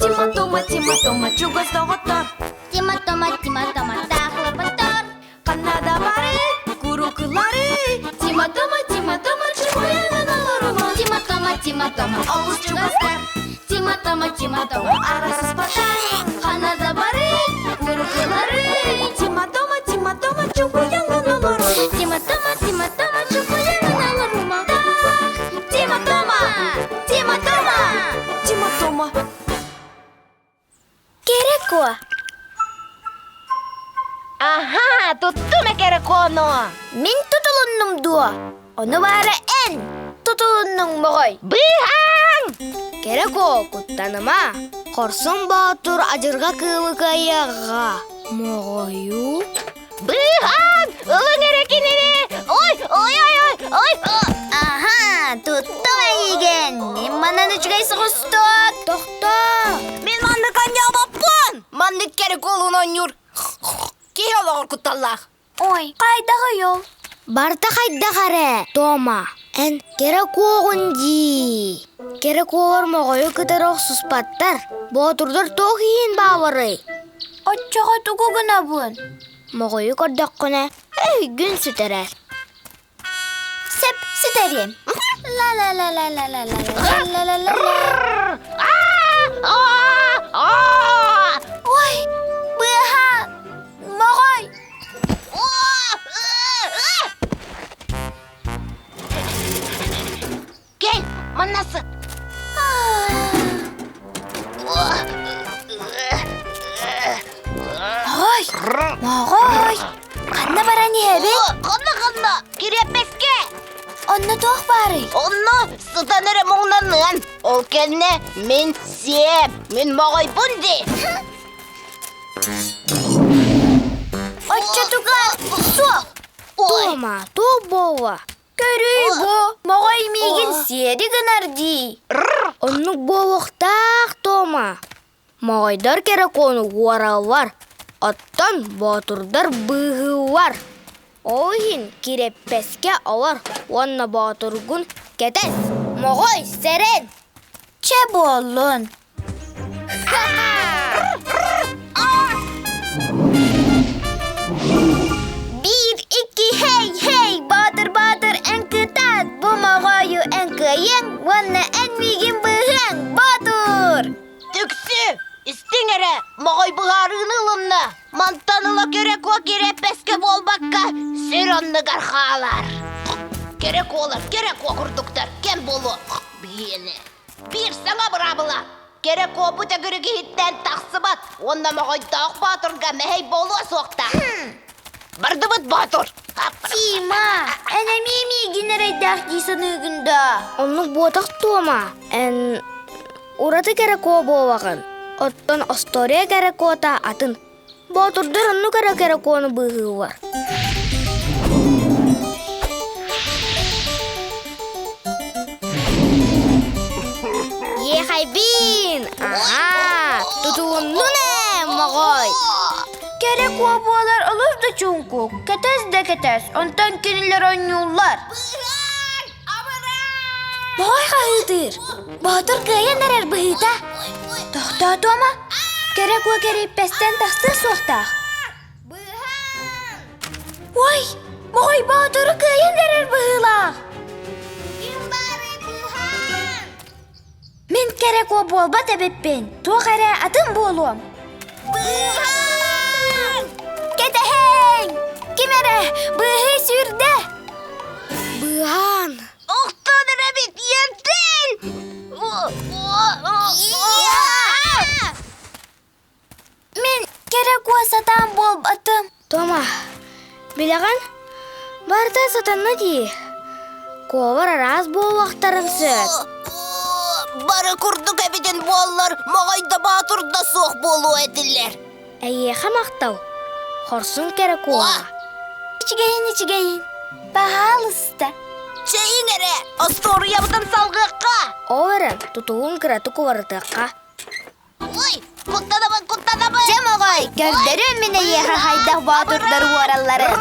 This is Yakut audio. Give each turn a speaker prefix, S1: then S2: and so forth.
S1: Тима Тома, Тима Тома, чугас доҕоттор.
S2: Тима Тома, Тима Тома, таахлапаттар.
S1: Ханна да бары, курукулары. Тима Тома, Тима Тома, чугуйанан олорума.
S2: Тима Тома, Тима Тома,
S1: Олус чугастар. Тима Тома, Тима Тома, арасыспаттар.
S2: Ханна да бары, курукулары.
S1: Тима Тома, Тима Тома, чугуйанан олорума.
S2: Тима Тома, Тима Тома, чугуйанан олорума.
S1: Тима Тома, Тима Тома, Тима Тома.
S2: Кэрэко.
S3: Аха, туттум экерекону.
S2: Мин тутулуннум дуо? Ону баара эн тутулуннуҥ моҕой.
S3: Быыһаҥ!
S2: Кэрэко, куттаныма. Хорсун боотур адьырҕа кыылы кыайыаҕа. Моҕойу?
S3: Быыһаҥ! Ылыҥ эрэ кинини! Ой, ой, ой, ой, ой!
S2: Аха, туттум эйигин. Мин манан үчүгэй соҕустук. Тохтоо!
S3: Мин маннык анньаабаппын! Маннык кэрэ куолун оонньуур киһи олоҕор кутталлаах.
S2: Ой, хайдаҕый ол? Барыта хайдах эрэ, Тома. Эн кэрэ куоҕун дии. Кэрэ куолар моҕойу кытары охсуспаттар. Боотурдар туох иһин бааларый? Оччоҕо тугу гынабын? Моҕойу көрдөххүнэ, өйгүн сүтэрэр. Сөп, сүтэриэм. Ла-ла-ла-ла-ла-ла-ла-ла-ла-ла-ла. Ой, быаһа! Моҕой!
S3: Кэл, манна сыт.
S2: Моҕой! Моҕой! Ханна баран иһэбит?
S3: Ханна ханна? Кириэппэскэ!
S2: Онно туох баарый?
S3: Онно сытан эрэ муҥнаныан. Ол кэннэ мин сиэм, мин моҕойбун дии.
S2: Оччотугар суох! Тома, туох буолла? Көрүүй бу, моҕой миигин сиэри гынар дии. Оннук буолуохтаах, Тома. Моҕойдор кэрэ-куону уораллар, оттон боотурдар быыһыыллар. Ол иһин кирэппэскэ олор уонна боотургун кэтэс, моҕой сэрэн! Чэ буоллун. Биир, икки, хей, хей, Боотур, Боотур, эн кытаат, бу моҕойу эн кыайыаҥ уонна эн миигин быыһыаҥ, Боотур!
S3: Түксү, истиҥ эрэ, моҕой быһаарыыны ылынна. Мантан ыла кэрэ-куо кирэппэскэ буолбакка, сир оннугар хаалар. Кэрэ-куолар кэрэ-куо курдуктар кэм буолуо биһиэнэ. Биир саҥа быраабыла. Кэрэ куопу төгүрүк иһиттэн тахсыбат уонна моҕойдоох боотурга мэһэй буолуо суохтаах. Бардыбыт боотур!
S2: Тима, эн эмиэ миигин эрэйдээх дии саныыгын да? Оннук буотах Тома. Эн ураты кэрэ куо буолаҕын. Оттон остуоруйа кэрэ куота атын. Боотурдар оннук эрэ кэрэ куону быыһыыллар. Иэхэйбиин! Аһаа! Тутууннун ээ, моҕой! Кэрэ куо буолар олус да чуҥкук, кэтэс да кэтэс, онтон кинилэр оонньууллар. Моҕой хаһыытыыр, Боотур кыайан эрэр быһыыта. Тохтоотуома, кэрэ куо кэриэппэстэн тахсыа суохтаах. Ой, Моҕой Боотуру кыайан эрэр быһыылаах. Мин кэрэ куо буолбат эбиппин, туох эрэ атын буолуом. Быыһаан! Кэтэһэҥ! Ким эрэ быыһыы сүүрдэ! Быыһаан!
S3: Охтон эрэбит иэрдин!
S2: Мин кэрэ куо сатаан буолбатым. Тома, билэҕин, барыта сатанна дии. Куолар араас буолуохтарын сөп.
S3: Бары курдук эбитин буоллар, моҕой да боотур да суох буолуо этилэр.
S2: Эйиэхэ махтал, хорсун кэрэ куола. Ичигэйин, ичигэйин, баһаалыста.
S3: Чэйиҥ эрэ, остуоруйабытын салгыахха.
S2: Ол эрэн тутулун кыратык уларытыахха.
S3: Ой, куттанабын, куттанабын!
S2: Дьэ моҕой, көрдөрүөм мин эйиэхэ хайдах боотурдар уоралларын.